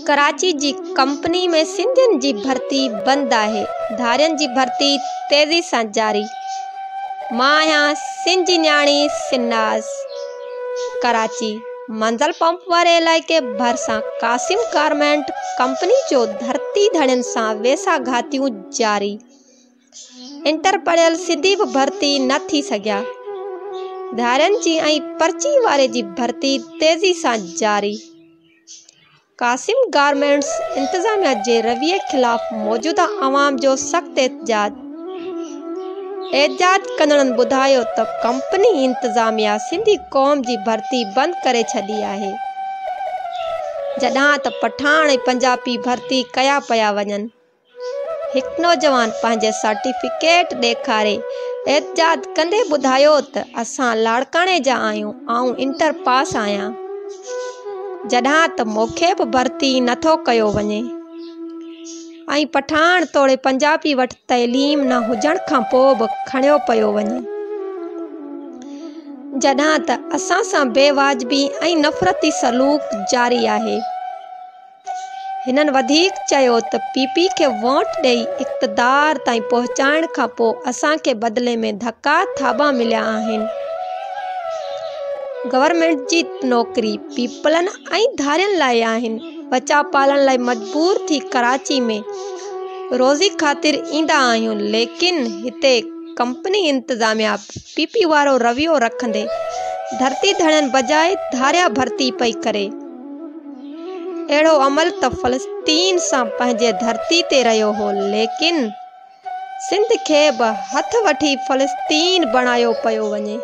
ڪراچي جي ڪمپني ۾ سنڌين جي ڀرتي بند آهي، ڌارين جي ڀرتي تيزي سان جاري. مان آهيان سنڌ جي نياڻي سناز. ڪراچي، منزل پمپ واري علائقي ڀرسان قاسم گارمينٽ ڪمپني جو ڌرتي ڌڻين سان ويساهه گهاتيون جاري. انٽر پڙهيل سنڌي به ڀرتي نه ٿي سگهيا. ڌارين جي ۽ پرچي واري جي ڀرتي تيزي سان جاري. قاسم گارمينٽس انتظاميا جي رويي خلاف موجوده عوام جو سخت احتجاج. احتجاج ڪندڙن ٻڌايو ته ڪمپني انتظاميا سنڌي قوم جي ڀرتي بند ڪري ڇڏي آهي. جڏهن ته پٺاڻ ۽ پنجابي ڀرتي ڪيا پيا وڃن. هڪ نوجوان پنهنجي سرٽيفڪيٽ ڏيکاري احتجاج ڪندي ٻڌايو ته اسان لاڙڪاڻي جا آهيون آئون انٽر پاس آهيان جڏهن ته مونکي به ڀرتي نٿو ڪيو وڃي ۽ پٺاڻ توڙي پنجابي وٽ تعليم نه هجڻ کانپوء به کڻيو پيو وڃي جڏهن ته اسان سان بي واجبي ۽ نفرتي سلوڪ جاري آهي. هنن وڌيڪ چيو ته پي پي کي ووٽ ڏئي اقتدار تائين پهچائڻ کانپوء اسان کي بدلي ۾ ڌڪا ٿاٻا مليا آهن. گورنمينٽ جي نوڪري پيپلن ۽ ڌارين لاء آهن، ٻچا پالڻ لاء مجبور ٿي ڪراچي ۾ روزي خاطر ايندا آهيون ليڪن هتي ڪمپني انتظاميا پي پي وارو رويو رکندي ڌرتي ڌڻين بجاء ڌاريا ڀرتي پئي ڪري. اهڙو عمل ته فلسطين سان پنهنجي ڌرتي تي رهيو هو ليڪن سنڌ کي به هٿ وٺي فلسطين بڻايو پيو وڃي.